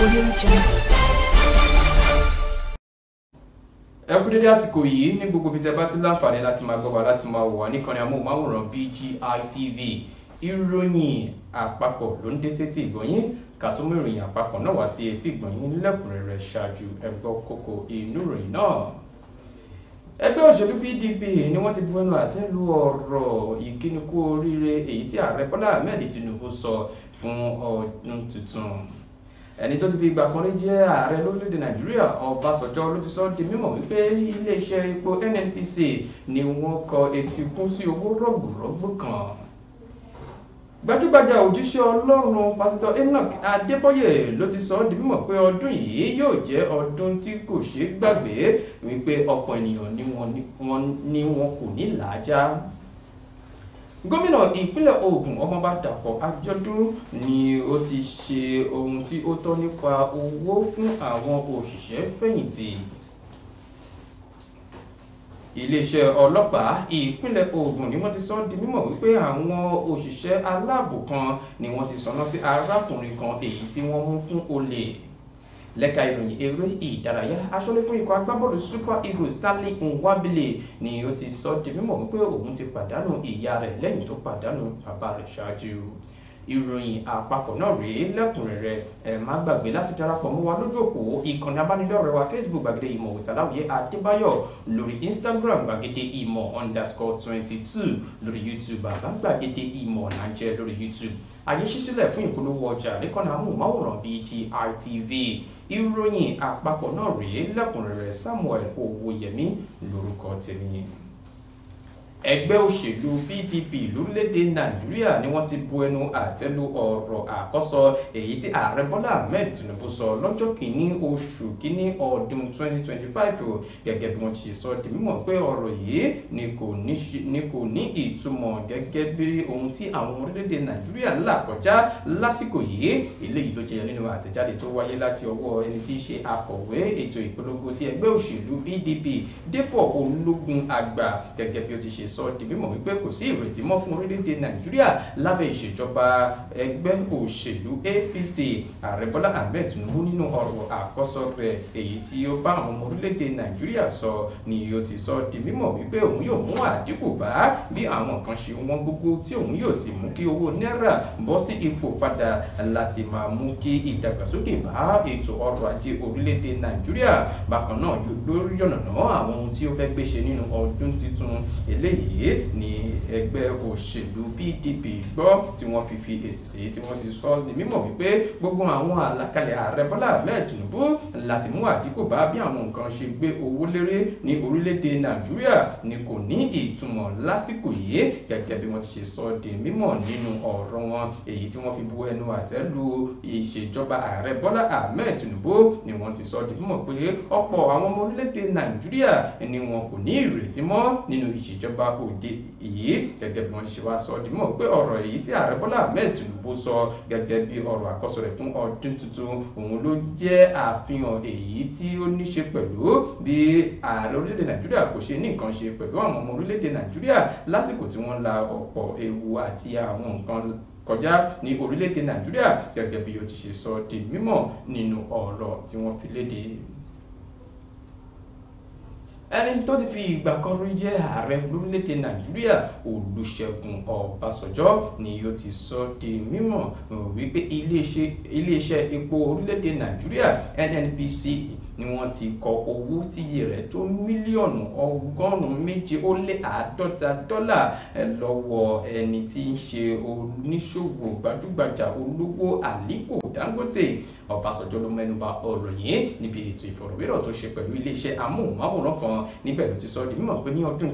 Audio Jungle. Ẹ kú dédé àsìkò yìí ní gbogbo ibi tẹ́ bá ti láǹfààní láti máa gbọ́ wa, láti máa wò wá níkànnì amóhùnmáwòrán BGI TV. Ìròyìn àpapọ̀ ló ń dé sétí ìgbọ̀nyín. Ká tó mú ìròyìn àpapọ̀ náà wá sí etí ìgbọ̀nyín lẹ́kùnrẹ́rẹ́, ṣáájú ẹ gbọ́ kókó inú ìròyìn náà. Ẹgbẹ́ òṣèlú PDP ni wọ́n ti bu ẹnu àtẹ́ lu ọ̀rọ̀ ìkíni kú oríire èyí tí ààrẹ Bọ́lá Ahmed Tinubu sọ fún ọdún tuntun. Ẹni tó ti fi ìgbà kan rí jẹ́ ààrẹ lórílẹ̀‐èdè Nàìjíríà, Ọbásanjọ́, ló ti sọ di mímọ̀ wípé iléeṣẹ́ epo NNPC ni wọ́n kọ etí kún sí owó rọ̀gbùrọ̀gbù kan. Gbajúgbajà òjíṣẹ́ Ọlọ́run Pásítọ̀ Enoch Adébóyè ló ti sọ di mímọ̀ pé ọdún yìí yóò jẹ́ ọdún tí kò ṣeé gbàgbé, wípé ọ̀pọ̀ ènìyàn ni wọn kò ní làájá. Gómìnà ìpínlẹ̀ Ògùn, Ọmọọba Dàpọ̀ Abíọ́dún, ni ó ti ṣe ohun tí ó tọ́ nípa owó fún àwọn òṣìṣẹ́ fẹ̀yìntì. Iléeṣẹ́ ọlọ́pàá ìpínlẹ̀ Ògùn ni wọ́n ti sọ di mímọ̀ wípé àwọn òṣìṣẹ́ aláàbò kan ni wọ́n ti sọná sí arákùnrin kan èyí tí wọ́n mú fún olè. Lẹ́ka ìròyìn eré ìdárayá, aṣọ́lé fún ikọ̀ agbábọ́ọ̀lù Super Eagles, Stanley Nwabili, ni ó ti sọ di mímọ̀ wípé òun ti pàdánù ìyá rẹ̀ lẹ́yìn tó pàdánù bàbá rẹ̀ ṣáájú. Ìròyìn àpapọ̀ náà rèé lẹ́kùnrẹ́rẹ́. Ẹ má gbàgbé láti darapọ̀ mọ́ wa lójú òpó ìkànnì abánidọ́rẹ̀ẹ́ wa Facebook, Gbàgede Ìmọ̀ Òtàláwìyé Adébáyọ̀, lórí Instagram, Gbàgede Ìmọ̀ _22, lórí YouTube, Bàbá Gbàgede Ìmọ̀ nàjẹ́ lórí YouTube. Àyè ṣí sílẹ̀ fún ìpolówó ọjà níkànnì amóhùnmáwòrán BGI TV. Ìròyìn àpapọ̀ náà rèé lẹ́kùnrẹ́rẹ́. Samuel Owóyẹmí lórúkọ tèmi. Ẹgbẹ́ òṣèlú PDP lórílẹ̀‐èdè Nàìjíríà ni wọ́n ti bu ẹnu àtẹ́ lu ọ̀rọ̀ àkọ́sọ èyí tí ààrẹ Bọ́lá Ahmed Tinubu sọ lọ́jọ́ 1 oṣù 1 ọdún 2025, gẹ́gẹ́ bí wọ́n ti ṣe sọ di mímọ̀ pé ọ̀rọ̀ yìí ni kò ní ìtumọ̀ gẹ́gẹ́ bí ohun tí àwọn ọmọ orílẹ̀‐èdè Nàìjíríà là kọjá lásìkò yìí. Eléyìí ló jẹyọ nínú àtẹ̀jáde tó wáyé láti ọwọ́ ẹni tí í ṣe akọ̀wé ètò ìpolongo ti ẹgbẹ́ òṣèlú PDP, Dépò Ológun Àgbà, gẹ́gẹ́ bí ó ti ṣe sọ di mímọ̀ wípé kò sí ìrètí mọ́ fún orílẹ̀-èdè Nàìjíríà lábẹ́ ìṣèjọba ẹgbẹ́ òṣèlú APC. Ààrẹ Bọ́lá Ahmed Tinubu, nínú ọ̀rọ̀ àkọ́sọ rẹ̀ èyí tí ó bá àwọn ọmọ orílẹ̀-èdè Nàìjíríà sọ, ni ó ti sọ di mímọ̀ wípé òun yóò mú àdínkù bá bí àwọn kan ṣe wọ́n gógó, tí òun yóò sì mú kí owó náírà bọ́ sí ipò padà láti máa mú kí ìdàgbàsókè bá ètò ọrọ̀ ajé orílẹ̀-èdè Nàìjíríà. Bákan náà lórí yànnàná àwọn ohun tí ó fẹ́ gbé ṣe nínú ọdún tuntun. Eléyìí ni ẹgbẹ́ òṣèlú PDP gbọ́ tí wọ́n fi fi èsì sí, tí wọ́n sì sọ ní mímọ̀ wípé gbogbo àwọn àlàkalẹ̀ ààrẹ Bọ́lá Ahmed Tinubu láti mú àdínkù bá bí àwọn nǹkan ṣe gbé owó léré ní orílẹ̀-èdè Nàìjíríà ni kò ní ìtumọ̀ lásìkò yìí, gẹ́gẹ́ bí wọ́n ti ṣe sọ di mímọ̀ nínú ọ̀rọ̀ wọn èyí tí wọ́n fi bu ẹnu àtẹ́ lu ìṣèjọba ààrẹ Bọ́lá Ahmed Tinubu. Ni wọ́n ti sọ di mímọ̀ pé ọ̀pọ̀ àwọn ọmọ orílẹ̀-èdè Nàìjíríà ni wọn kò ní ìrètí mọ́ nínú ìṣèjọba òde yìí, gẹ́gẹ́ bí wọ́n ṣe wá sọ di mímọ̀ pé ọ̀rọ̀ èyí tí ààrẹ Bọ́lá Ahmed Tinubu sọ gẹ́gẹ́ bí ọ̀rọ̀ àkọ́sọ rẹ̀ fún ọdún tuntun òun ló jẹ́ àfihàn èyí tí ó ní ṣe pẹ̀lú bí ààrẹ orílẹ̀-èdè Nàìjíríà kò ṣe ní nǹkan ṣe pẹ̀lú àwọn ọmọ orílẹ̀-èdè Nàìjíríà lásìkò tí wọ́n la ọ̀pọ̀ ewu àti àwọn nǹkan kọjá ní orílẹ̀-èdè Nàìjíríà, gẹ́gẹ́ bí ó ti ṣe sọ di mímọ̀ nínú ọ̀rọ̀ tí wọ́n fi léde. Ẹni tó ti fi ìgbà kan rí jẹ́ ààrẹ lórílẹ̀‐èdè Nàìjíríà, Olúṣẹ́gun Ọbásanjọ́, ni ó ti sọ di mímọ̀ wípé iléeṣẹ́ epo orílẹ̀‐èdè Nàìjíríà, NNPC, ni wọ́n ti kọ owó tíye rẹ̀ tó mílíọ̀nù 750 dọ́là lọ́wọ́ ẹni tí ń ṣe oníṣòwò gbajúgbajà olówó Aliko Dangote. Ọbásanjọ́ ló mẹ́nuba ọ̀rọ̀ yìí níbi ètò ìfọ̀rọ̀wérọ̀ tó ṣe pẹ̀lú iléeṣẹ́ amóhùnmáwòrán kan. Níbẹ̀ ló ti sọ di mímọ̀ pé ní ọdún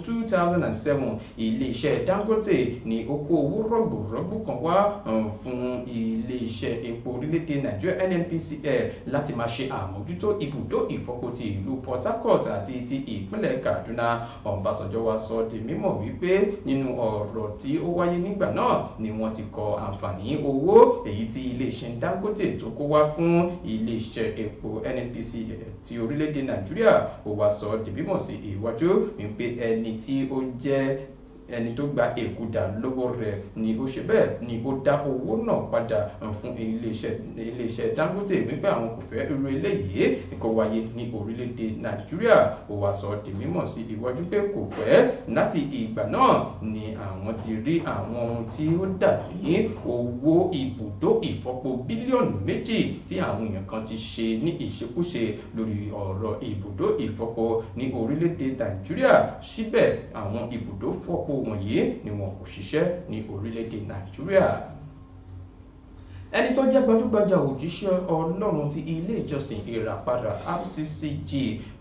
2007, iléeṣẹ́ Dangote ní ó kó owó rọ̀gbùrọ̀gbù kan wá fún iléeṣẹ́ epo orílẹ̀-èdè Nàìjíríà, NNPCL, láti máa ṣe àmójútó ibùdó ìfọpo ti ìlú Port Harcourt àti ti ìpínlẹ̀ Kaduna. Ọbásanjọ́ wá sọ di mímọ̀ wípé nínú ọ̀rọ̀ tí ó wáyé nígbà náà ni wọ́n ti kọ àǹfààní owó èyí tí iléeṣẹ́ Dangote tó kó wá fún iléeṣẹ́ epo NNPC ti orílẹ̀-èdè Nàìjíríà. Ó wá sọ di mímọ̀ sí iwájú wípé ẹni tí ó jẹ́ Ẹni tó gba èkúdà lọ́wọ́ rẹ̀ ni ó ṣe bẹ́ẹ̀ ni ó dá owó náà padà fún iléeṣẹ́ Dangote wípé àwọn kò fẹ́ irú eléyìí kó wáyé ní orílẹ̀-èdè Nàìjíríà. Ó wá sọ di mímọ̀ sí iwájú pé kò pẹ́ láti ìgbà náà ni àwọn ti rí àwọn ohun tí ó dàbí owó ibùdó ìfọpo bílíọ̀nù 2 tí àwọn èèyàn kan ti ṣe ní ìṣekúṣe lórí ọ̀rọ̀ ibùdó ìfọpo ní orílẹ̀-èdè Nàìjíríà. Síbẹ̀ àwọn ibùdó fọpo wọ̀nyí ni wọn kò ṣiṣẹ́ ní orílẹ̀-èdè Nàìjíríà. Ẹni tó jẹ́ gbajúgbajà òjíṣẹ́ Ọlọ́run ti ilé ìjọsìn Ìràpadà RCCG,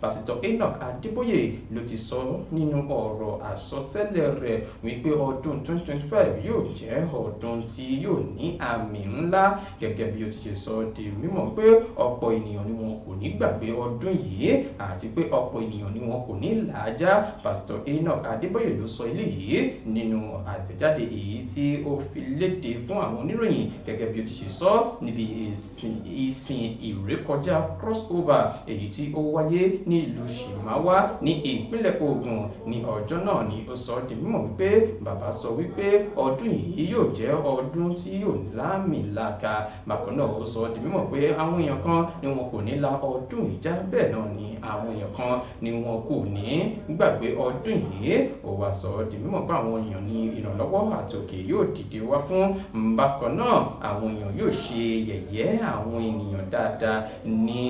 Pásítọ̀ Enoch Adébóyè ló ti sọ nínú ọ̀rọ̀ àsọtẹ́lẹ̀ rẹ̀ wípé ọdún 2025 yóò jẹ́ ọdún tí yóò ní àmì ńlá. Gẹ́gẹ́ bí ó ti ṣe sọ di mímọ̀ pé ọ̀pọ̀ ènìyàn ni wọn kò ní gbàgbé ọdún yìí àti pé ọ̀pọ̀ ènìyàn ni wọn kò ní làájá. Pásítọ̀ Enoch Adébóyè ló sọ eléyìí nínú àtẹ̀jáde èyí tí ó fi léde fún àwọn oníròyìn gẹ́gẹ́ bí ó ti ṣe sọ níbi ìsìn ìrékọjá crossover èyí tí ó wáyé ní ìlú Shimawa ní ìpínlẹ̀ Ògùn ní ọjọ́ náà ni ó sọ di mímọ̀ wípé bàbá sọ wípé ọdún yìí yóò jẹ́ ọdún tí yóò láàmìlàaka. Bákan náà ó sọ di mímọ̀ pé àwọn èèyàn kan ni wọn kò ní la ọdún yìí já, bẹ́ẹ̀ náà ni àwọn èèyàn kan ni wọn kò ní gbàgbé ọdún yìí. Ó wá sọ di mímọ̀ pé àwọn èèyàn ní ìrànlọ́wọ́ àtòkè yóò dìde wá fún. Bákan náà àwọn èèyàn yóò ṣe yẹ̀yẹ́ àwọn ènìyàn dáadáa ní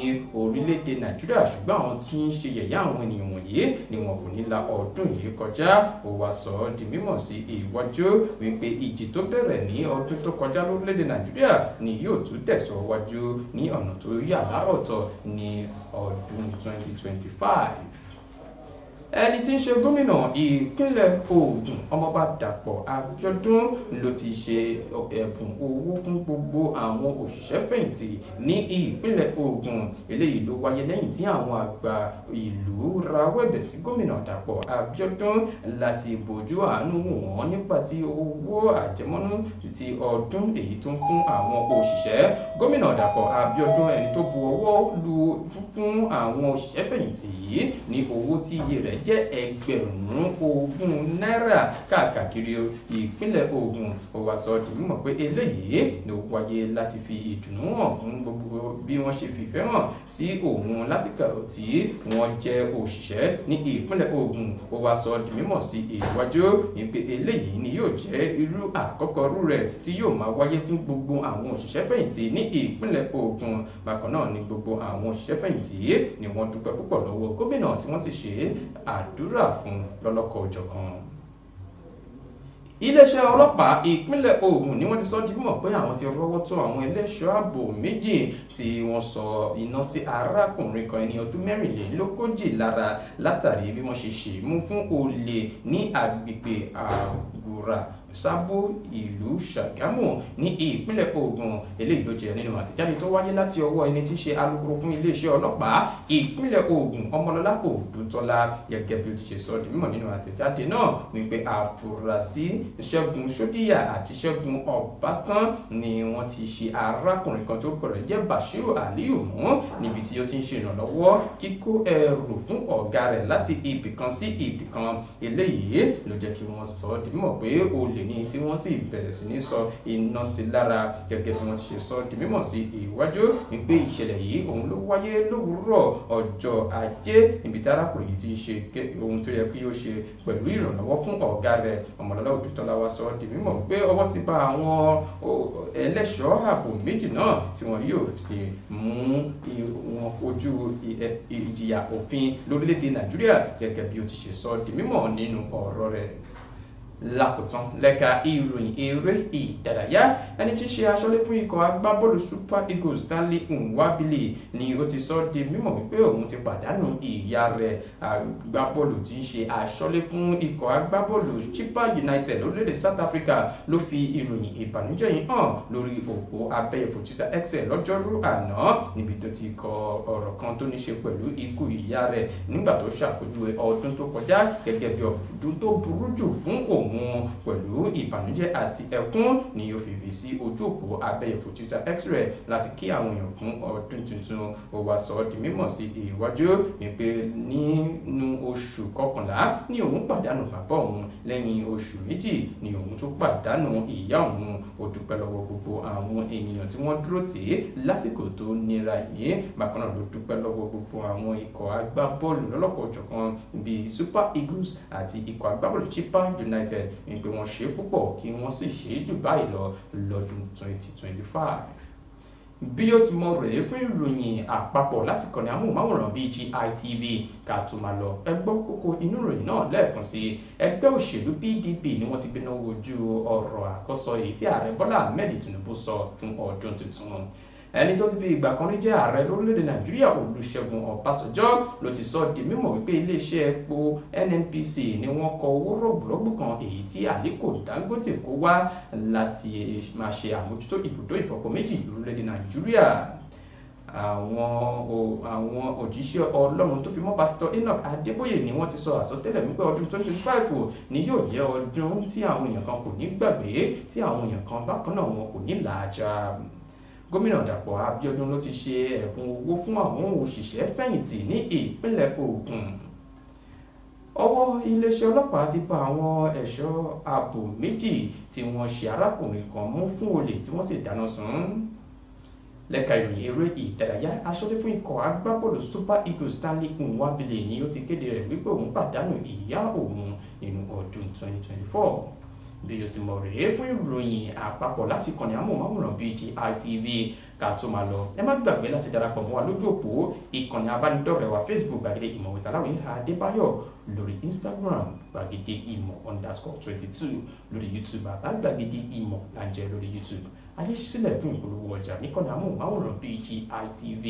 orílẹ̀-èdè Nàìjíríà, ṣùgbọ́n àwọn tí ń ṣe yẹ̀yẹ́ àwọn ènìyàn wọ̀nyí ni wọn kò ní la ọdún yìí kọjá. Ó wá sọ di mímọ̀ sí iwájú wípé ìjì tó bẹ̀rẹ̀ ní ọdún tó kọjá lórílẹ̀-èdè Nàìjíríà ni yóò tún tẹ̀síwájú ní ọ̀nà tó yà lára ọ̀tọ̀ ní ọdún 2025. Ẹni tí ń ṣe gómìnà ìpínlẹ̀ Ògùn, Ọmọọba Dàpọ̀ Abíọ́dún ló ti ṣe ẹ̀bùn owó fún gbogbo àwọn òṣìṣẹ́ fẹ̀yìntì ní ìpínlẹ̀ Ògùn. Eléyìí ló wáyé lẹ́yìn tí àwọn àgbà ìlú rawọ́ ẹ̀bẹ̀ sí gómìnà Dàpọ̀ Abíọ́dún láti bójú àánú wò wọ́n nípa ti owó àjẹmọ́nú ti ọdún èyí tó ń fún àwọn òṣìṣẹ́. Gómìnà Dàpọ̀ Abíọ́dún, ẹni tó bu ọwọ́ lu fún àwọn òṣìṣẹ́ fẹ̀yìntì yìí ní owó tí iye rẹ̀ jẹ́ 20,000 náírà káàkiri ìpínlẹ̀ Ògùn. Ó wá sọ di mímọ̀ pé eléyìí ló wáyé láti fi ìdùnnú hàn fún gbogbo bí wọ́n ṣe fìfẹ́ hàn sí òun lásìkò tí wọ́n jẹ́ òṣìṣẹ́ ní ìpínlẹ̀ Ògùn. Ó wá sọ di mímọ̀ sí ìwájú wípé eléyìí ni yóò jẹ́ irú àkọ́kọ́ rú rẹ̀ tí yóò máa wáyé fún gbogbo àwọn òṣìṣẹ́ fẹ̀yìntì ní ìpínlẹ̀ Ògùn. Bákan náà ni gbogbo àwọn òṣìṣẹ́ fẹ̀yìntì ni wọ́n dúpẹ́ púpọ̀ lọ́wọ́ gómìnà tí wọ́n sì ṣe àdúrà fún lọ́lọ́kọ̀-ò-jọ̀kan. Iléeṣẹ́ ọlọ́pàá ìpínlẹ̀ Ògùn ni wọ́n ti sọ di mímọ̀ pé àwọn ti rọ́wọ́ tó àwọn ẹlẹ́ṣọ́ ààbò méjì tí wọ́n sọ iná sí arákùnrin kan ẹni ọdún 44 lára látàrí bí wọ́n ṣe ṣì mú fún olè ní agbègbè Àgùrà Sábó ìlú Ṣàgámù ní ìpínlẹ̀ Ògùn. Eléyìí ló jẹ́ nínú àtẹ̀jáde tó wáyé láti ọwọ́ ẹni tí í ṣe alukoro fún iléeṣẹ́ ọlọ́pàá ìpínlẹ̀ Ògùn, Ọmọlọ́lá Òdútọ́lá. Gẹ́gẹ́ bí ó ti ṣe sọ di mímọ̀ nínú àtẹ̀jáde náà wípé àfúrásì Ṣẹ́gun Ṣódíyà àti Ṣẹ́gun Ọbátán ni wọ́n ti ṣe arákùnrin kan tó orúkọ rẹ̀ jẹ́ Bashiru Aliyu mú níbi tí ó ti ń ṣe ìrànlọ́wọ́ kíkó ẹrù fún ọ̀gá rẹ̀ láti ibì kan sí ibì kan. Eléyìí ló jẹ́ kí wọ́n sọ di mímọ̀ pé olè ní, tí wọ́n sì bẹ̀rẹ̀ sí ní sọ iná sí lára. Gẹ́gẹ́ bí wọ́n ti ṣe sọ di mímọ̀ sí iwájú wípé ìṣẹ̀lẹ̀ yìí òun ló wáyé lówùúrọ̀ ọjọ́ ajé níbi tí arákùnrin yìí ti ṣe ohun tó yẹ kí ó ṣe pẹ̀lú ìrànlọ́wọ́ fún ọ̀gá rẹ̀. Ọmọlọ́lá Òdútọ́lá wá sọ di mímọ̀ pé ọwọ́ ti bá àwọn ẹlẹ́ṣọ́ ààbò méjì náà tí wọ́n yóò sì mú wọn kojú ìjìyà òfin lórílẹ̀‐èdè Nàìjíríà gẹ́gẹ́ bí ó ti ṣe sọ di mímọ̀ nínú ọ̀rọ̀ rẹ̀. Lákòótán lẹ́ka ìròyìn eré ìdárayá, ẹni tí í ṣe aṣọ́lé fún ikọ̀ agbábọ́ọ̀lù Super Eagles, Stanley Nwabili, ni ó ti sọ di mímọ̀ wípé òun ti pàdánù ìyá rẹ̀. Agbábọ́ọ̀lù tí ń ṣe aṣọ́lé fún ikọ̀ agbábọ́ọ̀lù Chippa United lórílẹ̀‐èdè South Africa ló fi ìròyìn ìbànújẹ́ yìí hàn lórí òpó abẹ́yẹfò Twitter X lọ́jọ́rú àná níbi tó ti kọ ọ̀rọ̀ kan tó ní ṣe pẹ̀lú ikú ìyá rẹ̀ nígbà tó ṣàpèjúwe ọdún tó kọjá gẹ́gẹ́ bí ọdún tó burú jù fún òun pẹ̀lú Pẹ̀lú ìbànújẹ́ àti ẹkún ni ó fi fi sí ojú òpó abẹ́yẹfò Twitter X rẹ̀ láti kí àwọn èèyàn fún ọdún tuntun. Ó wá sọ ọ́ di mímọ̀ sí iwájú wípé nínú oṣù kọkànlá ni òun pàdánù bàbá òun, lẹ́yìn oṣù méjì ni òun tún pàdánù ìyá òun. Ó dúpẹ́ lọ́wọ́ gbogbo àwọn ènìyàn tí wọ́n dúró tì í lásìkò tó nira yìí. Bákan náà ló dúpẹ́ lọ́wọ́ gbogbo àwọn ikọ̀ agbábọ́ọ̀lù lọ́lọ́kan-ò-jọ̀kan bíi Super Eagles àti ikọ̀ agbábọ́ọ̀lù Chippa United wípé wọ́n ṣe púpọ̀ kí wọ́n sì ṣe jù báyìí lọ lọ́dún 2025. Bí ó ti mọ rèé fún ìròyìn àpapọ̀ láti kànnì amóhùnmáwòrán BGI TV. Ká tó máa lọ, ẹ gbọ́ kókó inú ìròyìn náà lẹ́ẹ̀kan sí. Ẹgbẹ́ òṣèlú PDP ni wọ́n ti gbéná wojú ọ̀rọ̀ àkọ́sọ èyí tí ààrẹ Bọ́lá Ahmed Tinubu sọ fún ọdún tuntun. Ẹni tó ti fi ìgbà kan rí jẹ́ ààrẹ lórílẹ̀‐èdè Nàìjíríà Olúṣẹ́gun Ọbásanjọ́ ló ti sọ di mímọ̀ wípé iléeṣẹ́ epo NNPC ni wọ́n kọ owó rọ̀gbùrọ̀gbù kan èyí tí Aliko Dangote kó wá láti máa ṣe àmójútó ibùdó ìfọpo méjì lórílẹ̀‐èdè Nàìjíríà. Àwọn òjíṣẹ́ Ọlọ́run tó fi mọ́ Pásítọ̀ Enoch Adébóyè ni wọ́n ti sọ àsọtẹ́lẹ̀ wípé ọdún 2025 ni yóò jẹ́ ọdún tí àwọn èèyàn kan kò ní gbàgbé, tí àwọn èèyàn kan bákan náà wọn kò ní làájá. Gómìnà Dàpọ̀ Abíọ́dún ló ti ṣe ẹ̀bùn owó fún àwọn òṣìṣẹ́ fẹ̀yìntì ní ìpínlẹ̀ Ògùn. Ọwọ́ iléeṣẹ́ ọlọ́pàá ti bá àwọn ẹ̀ṣọ́ ààbò méjì tí wọ́n ṣe arákùnrin kan mú fún olè tí wọ́n sì dáná sun. Lẹ́ka ìròyìn eré ìdárayá, aṣọ́lé fún ikọ̀ agbábọ́ọ̀lù Super Eagles Stanley Nwabili ni ó ti kéde rẹ̀ wípé òun pàdánù ìyá òun nínú ọdún 2024. Bí o ti mọ̀ rèé fún ìròyìn àpapọ̀ láti kànnì amóhùnmáwòrán BGI TV. Ká tó máa lọ, ẹ má gbàgbé láti darapọ̀ mọ́ wa lójú òpó ìkànnì abánidọ́rẹ̀ẹ́ wa Facebook Gbàgede Ìmọ̀ with Aláwìyé Adébáyọ̀, lórí Instagram Gbàgede Ìmọ̀ _22, lórí YouTube bàbá Gbàgede Ìmọ̀ là ń jẹ́ lórí YouTube. Ayé ṣí sílẹ̀ fún ìpolówó ọjà níkànnì amóhùnmáwòrán BGI TV.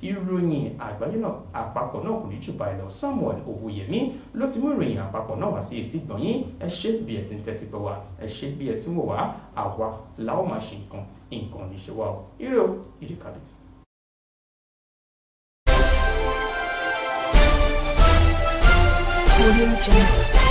Ìròyìn àgbáyé náà àpapọ̀ náà kò ní jù báyìí lọ. Samuel Owóyẹmí ló ti mú ìròyìn àpapọ̀ náà wá sí etí gbọ̀nyín. Ẹ ṣé bí ẹ ti ń tẹ́tí gbọ́ wa, ẹ ṣé bí ẹ ti ń wò wá. Àwa la ó máa ṣe nǹkan, nǹkan ò ní ṣe wá o. Ire o, ire kàbìtì. Audio Jungle.